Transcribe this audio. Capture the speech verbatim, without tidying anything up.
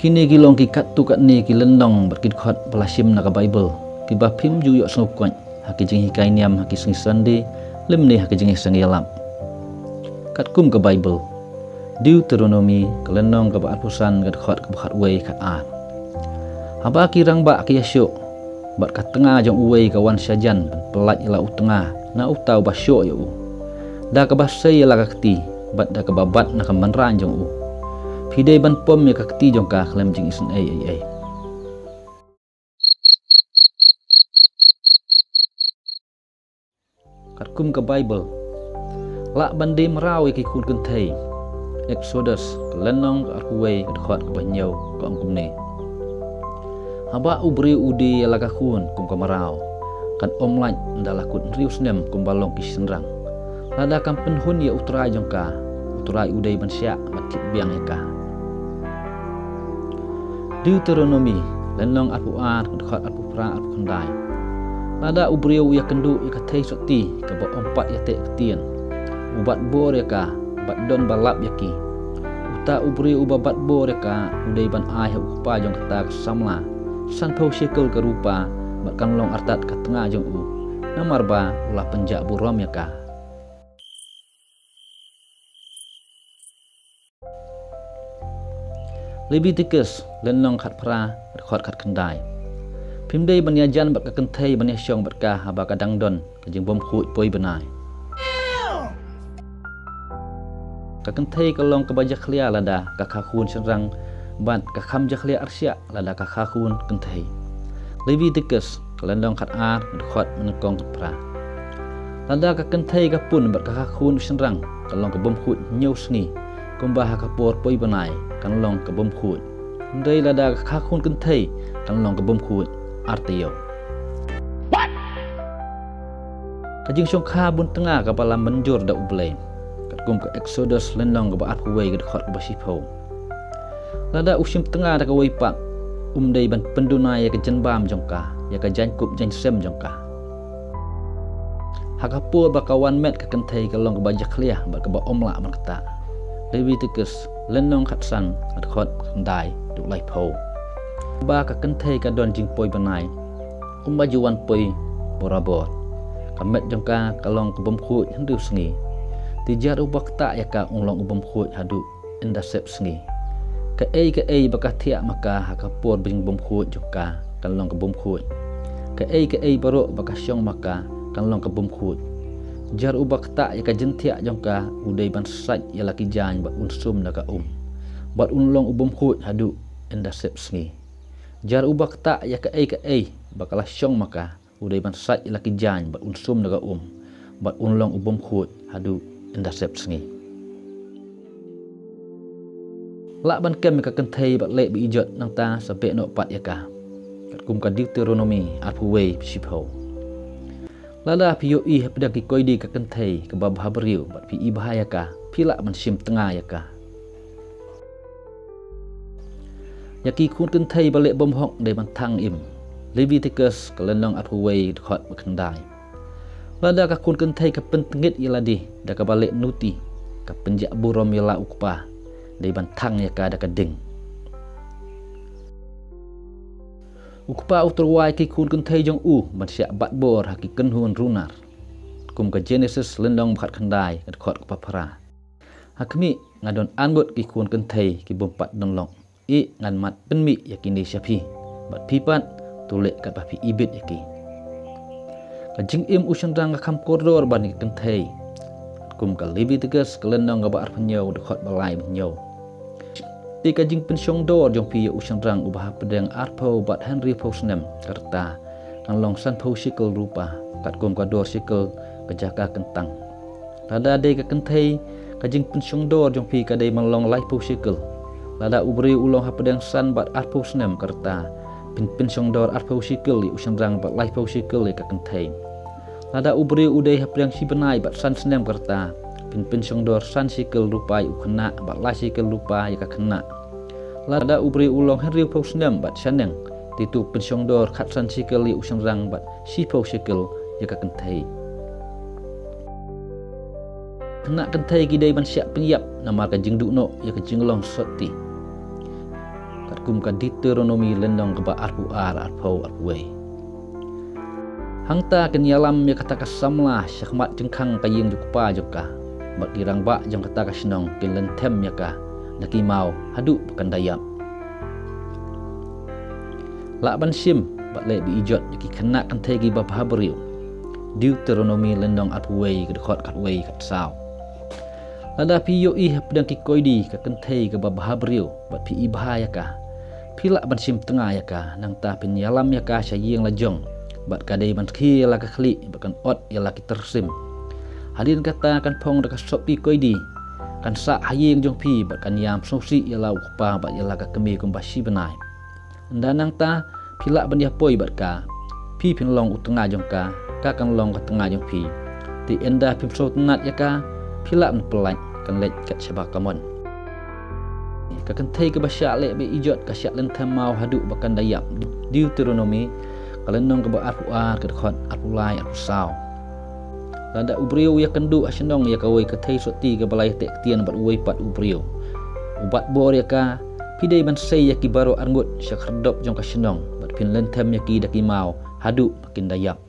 Kine ki long ki katto katne ki lynnong bad ki dkhot ba la shim na ka Baibl, kiba phim ju ïohsngew koit ha ki jinghikai niam ha ki sngi Sunday, lymne ha ki jingïaseng ïalap. Katkum ka Baibl, Deuteronomi, ka lynnong kaba arphew san, ka dkhot kaba khatwei, khatar. Haba ki rangbah ki ïashoh, bad ka tnga jong uwei ka wan shajan ban pyllait ïa la u tnga na uta uba shoh ïa u, da kaba sei ïa la ka kti, bad da kaba bat na ka manraiñ jong u, phi dei ban pom ïa ka kti jong ka khlem jingisynei ei ei. Katkum ka Baibl, lah ban die mraw ïa ki khun kynthei. Eksodus, ka lynnong ka arphew wei, ka dkhot kaba hynñiew, ka ong kumne: Haba u briew u die ïa la ka khun kum ka mraw, kan ym lait ynda la kut hynriew snem kumba long ki shynrang. Lada kam pynhun ïa u trai jong ka, u trai u dei ban shah bad thied biang ïa ka. Deuteronomi, lynnong arphew ar, ka dkhot arphew phra, arphew khyndai. Lada u briew u ïakynduh ïa ka thei sotti kaba ym pat ïateh ktien, u bat bor ïa ka, bad don ba lap ïa ki, uta u briew uba bat bor ïa ka u dei ban ai ha u kpa jong kata ka samla sanphew shekel ka rupa, bad kan long artat ka tnga jong u, namar ba u la pynjah burom ïa ka. Leviticus, lynnong khatphra, dkhot khatkhyndai. Phim dei ban ïajan bad ka kynthei ban ïashong bad ka haba ka dang don ka jingbymkhuid poi bnai. Ka kynthei ka long kaba jakhlia lada ka kha khun shynrang, bad ka kham jakhlia arshah lada ka kha khun kynthei. Leviticus, ka lynnong khatar, dkhot mynnyngkong khatphra. Lada ka kynthei ka pun bad ka kha khun u shynrang, kan long ka bymkhuid hynñiew sngi, kumba ha ka por poi bnai kan long ka bymkhuid. Hynrei lada ka kha khun kynthei, kan long ka bymkhuid ar taïew. Ka jingshongkha bun tnga kaba la mynjur da U Blei, katkum ka Eksodus, lynnong kaba arphew wei, ka dkhot kaba shiphew. Lada u shim tnga da kawei pat, um dei ban pynduna ïa ka jingbam jong ka, ïa ka jaiñkup jaiñsem jong ka. Ha ka por ba ka wan met ka kynthei ka long kaba jakhlia bad kaba ym lah ban ktah. Leviticus, lynnong khatsan, dkhot khyndai haduh laiphew. Ba ka kynthei ka don jingpoi bnai, kumba ju wan poi borabor. Ka met jong ka ka long ka bymkhuid hynriew sngi. Te jar uba ktah ïa ka un long u bymkhuid haduh ynda sep sngi. Kaei kaei ba ka thiah ma ka ha ka por ba jingbymkhuid jong ka kan long ka bymkhuid. Kaei kaei baroh ba ka shong ma ka kan long ka bymkhuid. Jar uba ktah ïa ka jingthiah jong ka u dei ban sait ïa la ki jaiñ bad un sum da ka um, bad un long u bymkhuid haduh ynda sep sngi. Jar uba ktah ïa kaei kaei ba ka la shong ma ka u dei ban sait ïa la ki jaiñ bad un sum da ka um, bad un long u bymkhuid haduh ynda sep sngi. Lah ban kem ïa ka kynthei bad leh ba ijot, nangta sa beh noh pat ïa ka, katkum ka Deuteronomi arphew wei, shiphew. Lada phi ïohi hapdeng ki koidi ka kynthei kaba bhabriew bad phi ibha ïa ka, phi lah ban shim tnga ïa ka. Ïa ki khun kynthei ba leh bymhok dei ban thang im. Leviticus, ka lynnong arphew wei, dkhot ba khyndai. Lada ka khun kynthei ka pyntngit ïa lade da kaba leh nuti, ka pynjah burom ïa la u kpa, dei ban thang ïa ka da ka ding. U kpa u tyrwa ïa ki khun kynthei jong u ban shah bat bor ha ki kynhun runar. Kum ka Jenesis, lynnong ba khatkhyndai, ka dkhot kaba phra. Ha khmih, nga don ar ngut ki khun kynthei ki bym pat don lok. Ïeh, ngan mad pynmih ïa kine sha phi, bad phi pat to leh katba phi ibit ïa ki. Ka jingim u shynrang ka kham kordor ban ïa ki kynthei. Kum ka Leviticus, ka lynnong kaba arphew hynñiew, dkhot ba lai ba hynñiew. Te ka jingpynshongdor jong phi ïa u shynrang uba hapdeng arphew bad hynriewphew snem ka rta kan long sanphew shekel rupa, katkum ka dor shekel ka jaka kyntang. Lada dei ka kynthei, ka jingpynshongdor jong phi ka dei ban long laiphew shekel. Lada u briew u long hapdeng san bad arphew snem ka rta, phin pynshongdor arphew shekel ïa u shynrang bad laiphew shekel ïa ka kynthei. Lada u briew u dei hapdeng shi bnai bad san snem ka rta, phin pynshongdor san shekel rupa ïa u khynnah bad lai shekel rupa ïa ka khynnah. Lada u briew u long hynriewphew snem bad shaneng, te to pynshongdor khatsan shekel ïa u shynrang bad shiphew shekel ïa ka kynthei. Khynnah kynthei ki dei ban shah pynïap namar ka jingduh noh ïa ka jinglong sotti. Kat kum ka Deuteronomi lynnong kaba arphew ar, arphew, arphew wei. Hangta kin ïalam ïa kata ka samla shakhmat jingkhang ka ïing jong u kpa jong ka, bad ki rangbah jong kata ka shnong kin lynthem ïa ka da ki maw haduh ba kan da ïap. Lah ban shim bad leh beiejot ïa ki khynnah kynthei kiba bhabriew. Deuteronomi lynnong arphew wei, ka dkhot khatwei, khatsaw. Lada phi ïohi hapdeng ki koidi ka kynthei kaba bhabriew bad phi ibha ïa ka, phi lah ban shim tnga ïa ka, nangta phin ïalam ïa ka sha ïing la jong, bad ka dei ban khie ïa la ka khlieh bad kan ot ïa la ki tyrsim. Hadien kata kan phong da ka sopti koidi, kan sah ha ïing jong phi bad kan ïam sngewsih ïa la u kpa bad ïa la ka kmie kumba shi bnai. Ynda nangta phi lah ban ïa poi bad ka, phi phin long u tnga jong ka, ka kan long ka tnga jong phi. Te ynda phim sngewtynnat ïa ka, phi lah ban pyllait, kan leit kat shaba kamon. Ka kynthei kaba shah leh beiejot ka shah lynthem maw haduh ba kan da ïap. Deuteronomi ka lynnong kaba arphew ar, ka dkhot arphew lai, arphew saw. Lada u briew ïakynduh ha shnong ïa kawei ka thei sopti kaba la ïateh ktien bad uwei pat u briew, u bat bor ïa ka, phi dei ban sei ïa ki baroh arngut sha khyrdop jong ka shnong bad phin lynthem ïa ki da ki maw haduh ba kin da ïap.